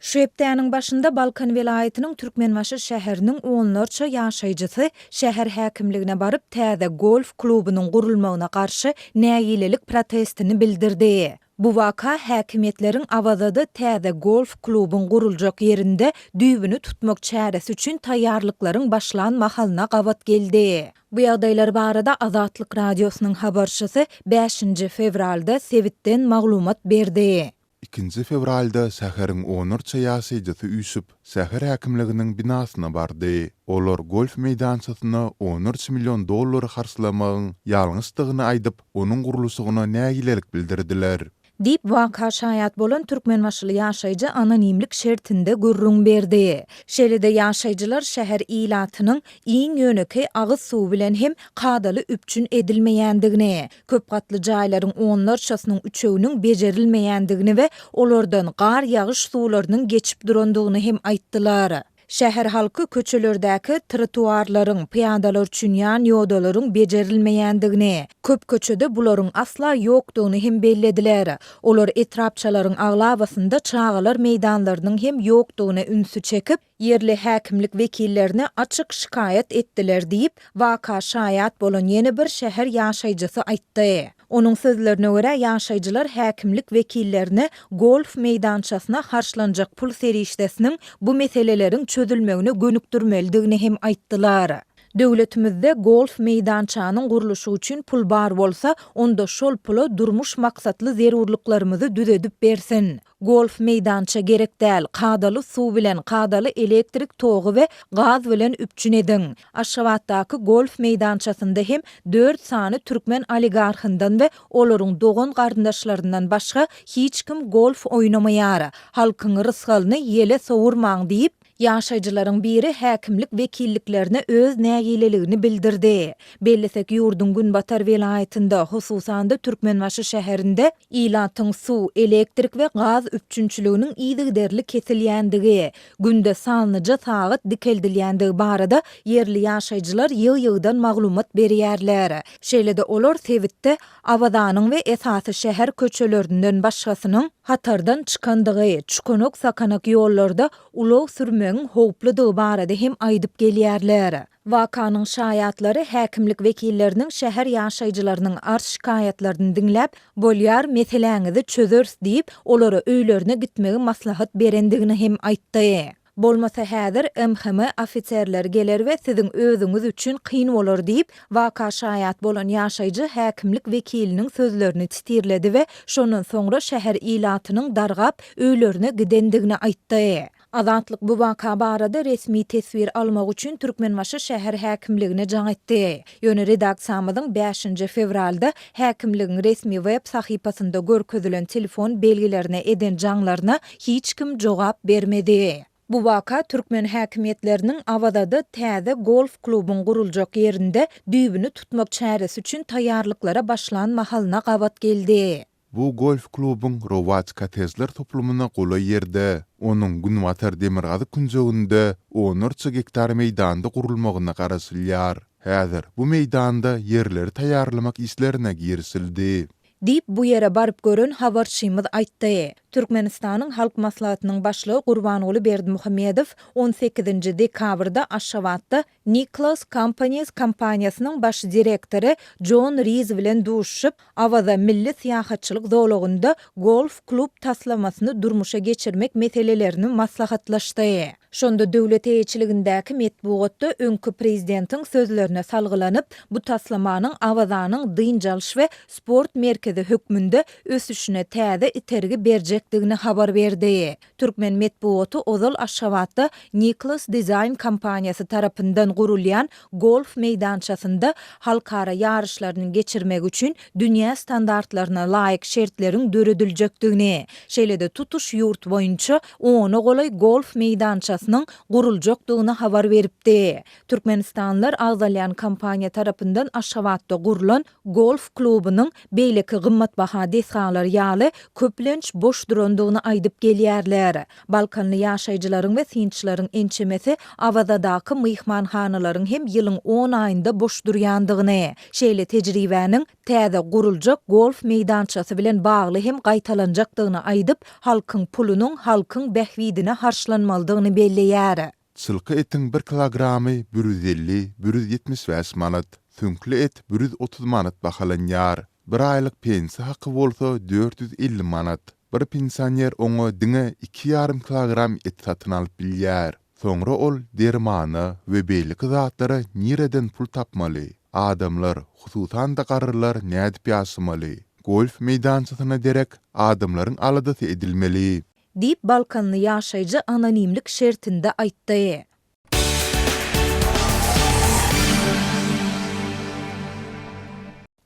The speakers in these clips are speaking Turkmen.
Şu hepdäniň başynda Balkan welaýatynyň Türkmenbaşy şäheriniň onlarça ýaşaýjysy şäher häkimligine baryp, täze golf klubunyň gurulmagyna garşy nägilelik protestini bildirdi. Bu waka häkimiýetleriň Awazada täze golf klubuň guruljak ýerinde düýbüni tutmak çäresi üçin taýýarlyklaryň başlan mahalyna gabat geldi. Bu ýagdaýlar barada Azatlyk Radiosynyň habarçysy bäşinji fewralda sebitden maglumat berdi. Ikinji fewralda şäheriň onlarça ýaşaýjysy üýşüp, şäher häkimliginiň binasyna bardy. Olar golf meýdançasyna onlarça million dollary harçlamagyň ýalňyşdygyny aýdyp, onuň gurluşygyna nägilelik bildirdiler. Diýip, waka şaýat bolan türkmenbaşyly ýaşaýjy anonimlik şertinde gürrüň berdi. Şeýle-de ýaşaýjylar şäher ilatynyň iň ýönekeý agyz suwy bilen hem kadaly üpjün edilmeýändigini, Köp gatly jaýlaryň onlarçasynyň üçeginiň bejerilmeýändigini we olardan gar-ýagyş suwlarynyň geçip durandygyny hem aýtdylar. Şäher halky köçelerdäki trotuarlaryň, pyýadalar üçin ýan ýodalaryň bejerilmeýändigini, köp köçede bularyň asla ýokdugyny hem bellediler. Olar etrapçalaryň aglabasynda çagalar meýdanlarynyň hem ýokdugyna ünsi çekip, ýerli häkimlik wekillerine açyk şikaýat etdiler diýip, waka şaýat bolan ýene bir şäher ýaşaýjysy aýtdy. Onuň sözlerine görä, ýaşaýjylar häkimlik wekillerine golf meýdançasyna harçlanjak pul serişdesiniň bu meseleleriň çözülmegine gönükdirmelidigini hem aýtdylar. Döwletimizde golf meýdançanyň gurluşygy üçin pul bar bolsa, onda şol pula durmuş maksatly zerurlyklarymyzy düzedip bersin. Golf meýdança gerek däl, kadaly suw bilen, kadaly elektrik togy we gaz bilen üpjün ediň. Aşgabatdaky golf meýdançasynda hem dört sany türkmen oligarhyndan we olaryň dogan-garyndaşlaryndan başga hiç kim golf oýnamaýar. Halkyň rysgalyny ýele sowurmaň diýip, Ýaşaýjylaryň biri häkimlik wekilliklerine öz nägileligini bildirdi. Bellesek, ýurduň günbatar welaýatynda, hususan-da Türkmenbaşy şäherinde ilatyň suw, elektrik we gaz üpjünçiliginiň yzygiderli kesilýändigi, günde sanlyja sagat dikeldilýändigi barada ýerli ýaşaýjylar ýygy-ýygydan maglumat berýärler. Şeýle-de olar sebitde Awazanyň we esasy şäher köçelerinden başgasynyň hatardan çykandygy, çukanak-sakanak ýollarda ulag sürmegiň howpludygy barada hem aýdyp gelýärler. Wakanyň şaýatlary häkimlik wekilleriniň şäher ýaşaýjylarynyň arz-şikaýatlaryny diňläp, Bolýar, meseläňizi çözeris diýip, olara öýlerine gitmegi maslahat berendigini hem aýtdy. Bolmasa häzir MHM ofiserleri geler we siziň özüňiz üçin kyn bolar diýip, waka şaýat bolan ýaşaýjy häkimlik wekiliniň sözlerini titirledi we şondan soňra şäher ilatynyň dargap, öýlerine gidendigini aýtdy. Azatlyk bu waka barada resmi teswir almak üçin Türkmenbaşy şäher häkimligine jaň etdi. Ýöne redaksiýamyzyň bäşinji fewralda häkimligiň resmi web sahypasynda görkezilen telefon belgilerine eden jaňlaryna hiç kim jogap bermedi. Bu waka türkmen häkimiýetleriniň Awazada täze golf klubuň guruljak ýerinde düýbüni tutmak çäresi üçin taýýarlyklara başlan mahalyna gabat geldi. Bu golf klubuň Rowaç kottejler toplumyna golaý ýerde, onuň günbatar-demirgazyk künjeginde onlarça gektar meýdanda gurulmagyna garaşylýar. Häzir bu meýdanda ýerleri taýýarlamak işlerine girişildi. Diýip, bu ýere baryp gören habarçymyz aýtdy. Türkmenistanyň Halk Maslahatynyň Başlygy Gurbanguly Berdimuhamedow on sekizinji dekabrda Aşgabatda Nicklaus Companies kompaniýasynyň baş direktory Jon Riz bilen duşuşyp, Awaza milli syýahatçylyk zolagynda golf-klub taslamasyny durmuşa geçirmek meselelerini maslahatlaşdy. Şonda döwlet eýeçiligindäki metbugatda öňki prezidentiň sözlerine salgylanyp, bu taslamanyň Awazanyň dynç alyş we sport merkezi hökmünde ösüşine täze itergi berjekdigini habar berdi. Türkmen metbugaty ozal Aşgabatda Niklas Design kompaniýasy tarapyndan gurulýan golf meýdançasynda halkara ýaryşlaryny geçirmek üçin dünýä standartlaryna laýyk şertleriň dörediljekdigini, şeýle-de tutuş ýurt boýunça ona golaý golf meýdançasynyň. meýdançasynyň guruljakdygyny habar beripdi. Türkmenistanlylar agzalýan kompaniýa tarapyndan Aşgabatda gurlan golf klubunyň beýleki gymmatbaha desgalar ýaly köplenç boş durandygyny aýdyp gelýärler. Balkanly ýaşaýjylaryň we synçylaryň ençemesi Awazadaky myhmanhanalaryň hem ýylyň on aýynda boş durýandygyny, şeýle tejribäniň täze guruljak golf meýdançasy bilen bagly hem gaýtalanjakdygyny aýdyp, halkyň pulunyň halkyň bähbidine harçlanmalydygyny belleýär. Çylka etiň bir kilogramy 150, 175 manat, süňkli et 130 manat bahalanýar. Bir aýlyk pensiýa haky bolsa 450 manat. Bir pensioner oňa diňe iki ýarym kilogram et satyn alyp bilýär. Soňra ol dermana we beýleki zatlara nireden pul tapmaly? Adamlar, hususan-da garrylar nädip ýaşamaly? Golf meýdançasyna derek adamlaryň aladasy edilmeli. Diýip, balkanly ýaşaýjy anonimlik şertinde aýtdy.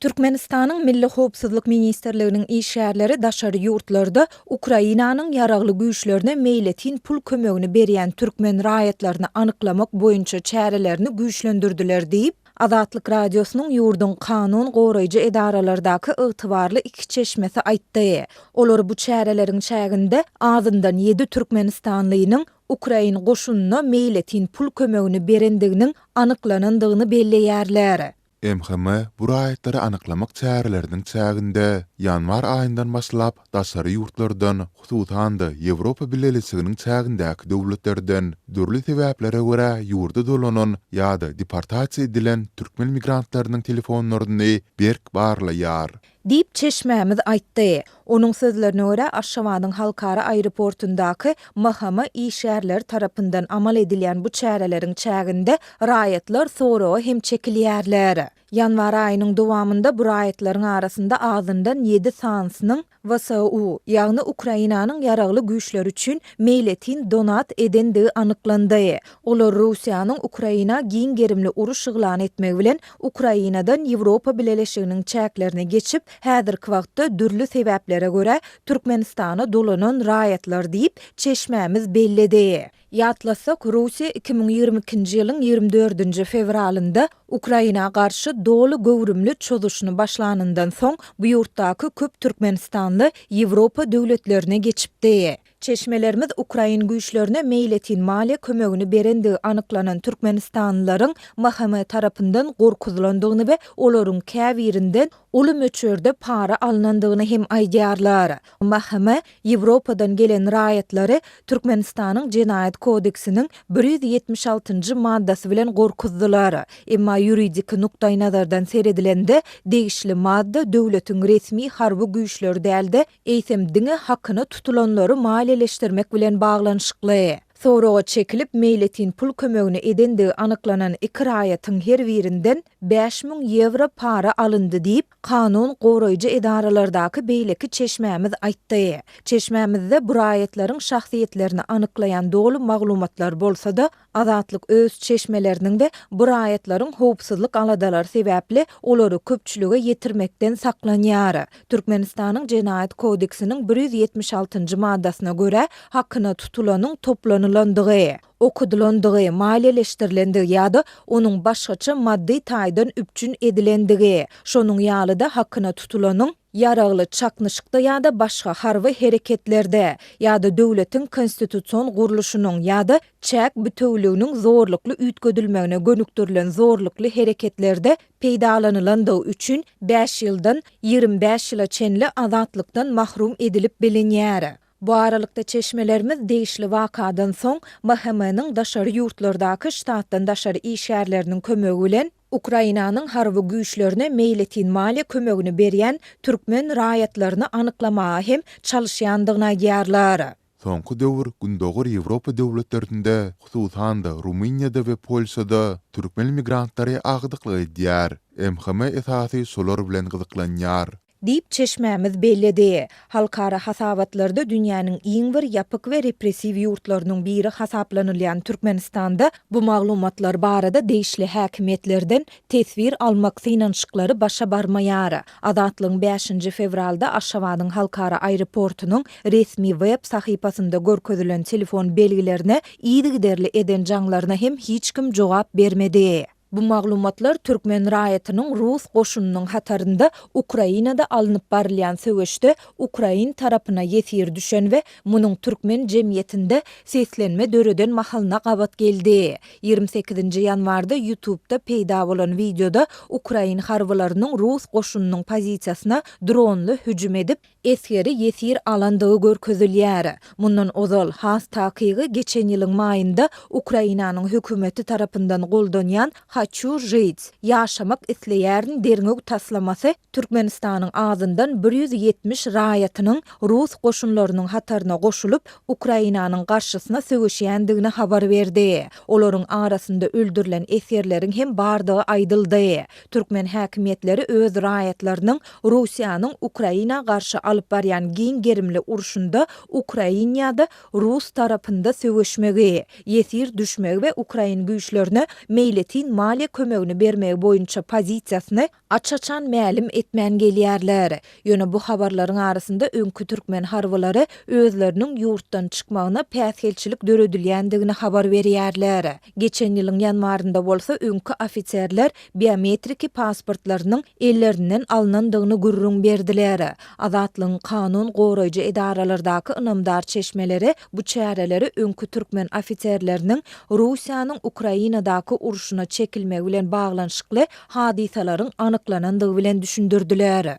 Türkmenistanyň Milli howpsuzlyk ministrliginiň işgärleri daşary ýurtlarda Ukrainanyň Ýaragly Güýçlerine meýletin pul kömegini berýän türkmen raýatlaryny anyklamak boýunça çärelerini güýçlendirdiler diýip, Azatlyk Radiosynyň ýurduň kanun goraýjy edaralardaky ygtybarly iki çeşmesi aýtdy. Olar bu çäreleriň çäginde azyndan ýedi türkmenistanlynyň ukrain goşunyna meýletin pul kömegini berendiginiň anyklanandygyny belleýärler. MHM bu raýatlary anyklamak çäreleriniň çäginde ýanwar aýyndan başlap daşary ýurtlardan, hususan-da, Ýewropa Bileleşiginiň çägindäki döwletlerden dürli sebäplere görä ýurda dolanan ýa-da deportasiýa edilen türkmen migrantlarynyň telefonlaryny berk barlaýar. Diýip, çeşmämiz aýtdy. Onuň sözlerine görä, Aşgabadyň halkara aeroportundaky MHM işgärleri tarapyndan amal edilýän bu çäreleriň çäginde raýatlar soraga hem çekilýärler. Ýanwar aýynyň dowamynda bu raýatlaryň arasynda azyndan ýedi sanysynyň WSU, ýagny Ukrainanyň Ýaragly Güýçleri üçin meýletin donat edendigi anyklandy. Olar Russiýanyň Ukraina giň gerimli uruş yglan etmegi bilen Ukrainadan Ýewropa Bileleşiginiň çäklerine geçip, häzirki wagtda dürli sebäplere görä Türkmenistana dolanan raýatlar diýip, çeşmämiz belledi. Ýatlasak, Russiýa 2022-nji ýylyň 24-nji fewralynda Ukraina garşy doly göwrümli çozuşyny başlanyndan soň, bu ýurtdaky köp türkmenistanly Ýewropa döwletlerine geçipdi. Çeşmelerimiz ukrain güýçlerine meýletin maliýe kömegini berendigi anyklanan türkmenistanlylaryň MHM tarapyndan gorkuzylandygyny we olaryň käbirinden uly möçberde para alnandygyny hem aýdýarlar. MHM Ýewropadan gelen raýatlary Türkmenistanyň Jenaýat kodeksiniň 176 njy maddasy bilen gorkuzdylar. Emma ýuridiki nukdaýnazardan seredilende, degişli madda döwletiň resmi harby güýçleri däl-de, eýsem diňe hakyna tutulanlary maliýeleşdirmek bilen baglanyşykly. Soraga çekilip, meýletin pul kömegini edendigi anyklanan iki raýatyň her birinden 5000 ýewro para alyndy diýip, kanun goraýjy edaralardaky beýleki çeşmämiz aýtdy. Çeşmämizde bu raýatlaryň şahsyýetlerini anyklaýan doly maglumatlar bolsa-da, Azatlyk öz çeşmeleriniň we bu raýatlaryň howpsuzlyk aladalary sebäpli olary köpçülige ýetirmekden saklanýar. Türkmenistanyň Jenaýat kodeksiniň 176 njy maddasyna görä, hakyna tutulanyň toplanylandygy, okudylandygy, maliýeleşdirilendigi ýa-da onuň başgaça maddy taýdan üpjün edilendigi, şonuň ýaly-da hakyna tutulanyň ýaragly çaknyşykda ýa-da başga harby hereketlerde, ýa-da döwletiň konstitusion gurluşynyň ýa-da çäk bitewüliginiň zorlukly üýtgedilmegine gönükdirilen zorlukly hereketlerde peýdalanylandygy üçin bäş ýyldan 25 ýyla çenli azatlykdan mahrum edilip bilinýär. Bu aralykda çeşmelerimiz degişli wakadan soň MHM-niň daşary ýurtlardaky ştatdan daşary işgärleriniň kömegi bilen Ukrainanyň harby güýçlerine meýletin maliýe kömegini berýän türkmen raýatlaryny anyklamaga hem çalyşýandygyny aýdýarlar. Soňky döwür Gündogar Ýewropa döwletlerinde, hususan-da, Rumyniýada we Polşada türkmen migrantlary agdyklyk edýär. MHM esasy şolar bilen gyzyklanýar. Diýip, çeşmämiz belledi. Halkara hasabatlarda dünýäniň iň bir ýapyk we repressiw ýurtlarynyň biri hasaplanylýan Türkmenistanda bu maglumatlar barada degişli häkimiýetlerden teswir almak synanyşyklary başa barmaýar. Azatlygyň bäşinji fewralda Aşgabadyň halkara aeroportunyň resmi web sahypasynda görkezilen telefon belgilerine yzygiderli eden jaňlaryna hem hiç kim jogap bermedi. Bu maglumatlar türkmen raýatynyň rus goşunynyň hatarynda Ukrainada alnyp barylýan söweşde ukrain tarapyna ýesir düşen we munuň türkmen jemgyýetinde seslenme döreden mahalyna gabat geldi. 28-nji ýanwarda YouTube-da peýda bolan wideoda ukrain harbylarynyň rus goşunynyň pozisiýasyna dronly hüjüm edip, esgeri ýesir alandygy görkezilýär. Mundan ozal, has takygy geçen ýylyň maýynda Ukrainanyň hökümeti tarapyndan goldanýan Haçu žit, Ýaşamak isleýärin derňew taslamasy Türkmenistanyň azyndan 170 raýatynyň rus goşunlarynyň hataryna goşulyp, Ukrainanyň garşysyna söweşýändigini habar berdi. Olaryň arasynda öldürilen esgerleriň hem bardygy aýdyldy. Türkmen häkimiýetleri öz raýatlarynyň Russiýanyň Ukraina garşy alyp barýan giň gerimli urşunda ukrain ýa-da rus tarapynda söweşmegi, ýesir düşmegi we ukrain güýçlerine meýletin maliýe kömegini bermegi boýunça pozisiýasyny aç-açan mälim etmän gelýärler. Ýöne bu habarlaryň arasynda öňki türkmen harbylary özleriniň ýurtdan çykmagyna päsgelçilik döredilýändigini habar berýärler. Geçen ýylyň ýanwarynda bolsa öňki ofiserler biometriki pasportlarynyň ellerinden alnandygyny gürrüň berdiler. Azatlygyň kanun goraýjy edaralardaky ynamdar çeşmeleri bu çäreleri öňki türkmen ofiserleriniň Russiýanyň Ukrainadaky urşuna çekilmegi bilen baglanyşykly hadysalaryň anyklanandygy bilen düşündirdiler.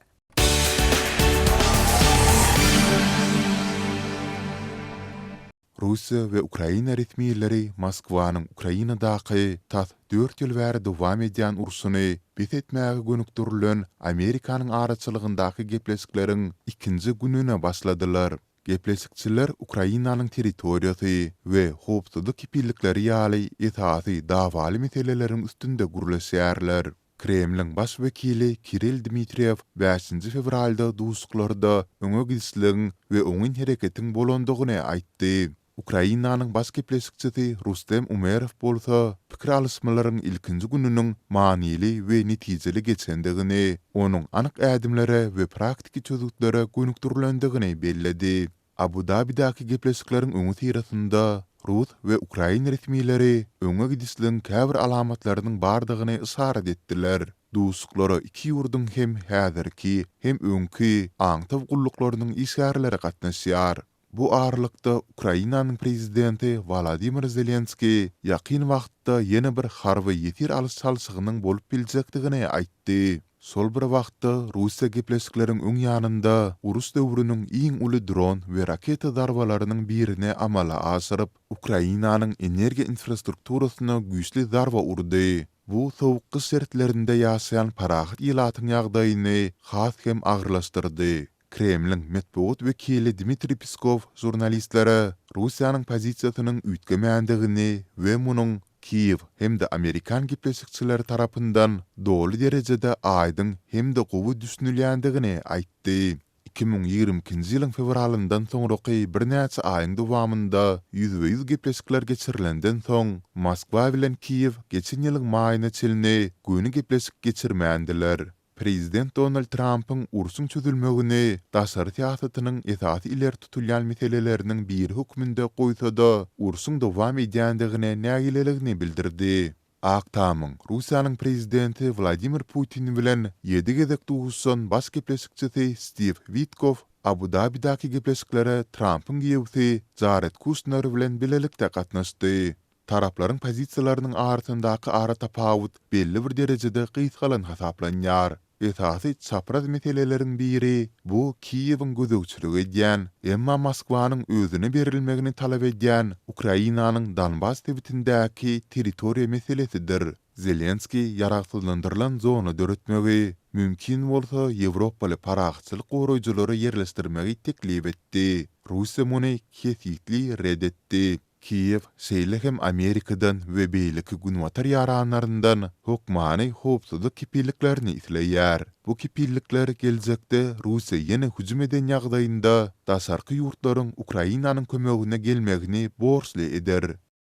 Russiýa we Ukraina resmileri Moskwanyň Ukrainadaky tas dört ýyl bäri dowam edýän urşuny bes etmäge gönükdirilen Amerikanyň araçylygyndaky gepleşikleriň ikinji gününe başladylar. Gepleşikçiler Ukrainanyň territoriýasy we howpsuzlyk kepillikleri ýaly esasy dawaly meseleleriň üstünde gürleşýärler. Kremliň baş wekili Kirill Dmitriýew bäşinji fewralda duşuşyklarda öňe gidişligiň we oňyn hereketiň bolandygyny aýtdy. Ukrainanyň baş gepleşikçisi Rustem Umerow bolsa pikir alyşmalaryň ilkinji gününiň manyly we netijeli geçendigini, onuň anyk ädimlere we praktiki çözgütlere gönükdirilendigini belledi. Abu-Dabidäki gepleşikleriň öňüsyrasynda rus we ukrain resmileri öňe gidişligiň käbir alamatlarynyň bardygyny yşarat etdiler. Duşuşyklara iki ýurduň hem häzirki, hem öňki aňtaw gulluklarynyň işgärleri gatnaşýar. Bu aralykda, Ukrainanyň prezidenti Wolodymyr Zelenskiý ýakyn wagtda ýene bir harby ýesir alyş-çalşygynyň bolup biljekdigini aýtdy. Şol bir wagtda, Russiýa gepleşikleriň öň ýanynda uruş döwrüniň iň uly dron we raketa zarbalarynyň birini amala aşyryp, Ukrainanyň energiýa infrastrukturasyna güýçli zarba urdy. Bu sowuk gyş şertlerinde ýaşaýan parahat ilatyň ýagdaýyny has hem agyrlaşdyrdy. Kremliň metbugat wekili Dmitriý Peskow žurnalistlere Russiýanyň pozisiýasynyň üýtgemändigini we munuň Kiýew hem-de amerikan gepleşikçileri tarapyndan doly derejede aýdyň hem-de gowy düşünilýändigini aýtdy. 2022-nji ýylyň fewralyndan soňraky birnäçe aýyň dowamynda ýüzbe-ýüz gepleşikler geçirilenden soň, Moskwa bilen Kiýew geçen ýylyň maýyna çenli göni gepleşik geçirmändiler. Prezident Donald Trampyň urşuň çözülmegini daşary syýasatynyň esasy ileri tutulýan meseleleriniň biri hökmünde goýsa-da, urşuň dowam edýändigine nägileligini bildirdi. Ak Tamyň Russiýanyň prezidenti Wladimir Putin bilen ýedi gezek duşuşan baş gepleşikçisi Stiw Witkoff Abu-Dabidäki gepleşiklere Trampyň giýewsi Jared Kuşner bilen bilelikde gatnaşdy. Taraplaryň pozisiýalarynyň arasyndaky aratapawut belli bir derejede gysgalan hasaplanýar. Esasy çapraz meseleleriň biri, bu Kiýewiň gözegçilik edýän, emma Moskwanyň özüne berilmegini talap edýän Ukrainanyň Donbas sebitindäki territoriýa meselesidir. Zelenskiý ýaragsyzlandyrylan zona döretmegi, mümkin bolsa ýewropaly parahatçylyk goraýjylary ýerleşdirmegi teklip etdi. Russiýa muny kesgitli ret etdi. Kiýew şeýle hem Amerikadan we beýleki günbatar ýaranlaryndan hökmany howpsuzlyk kepilliklerini isleýär. Bu kepillikler geljekde Russiýa ýene hüjüm eden ýagdaýynda daşarky ýurtlaryň Ukrainanyň kömegine gelmegini borçly eder.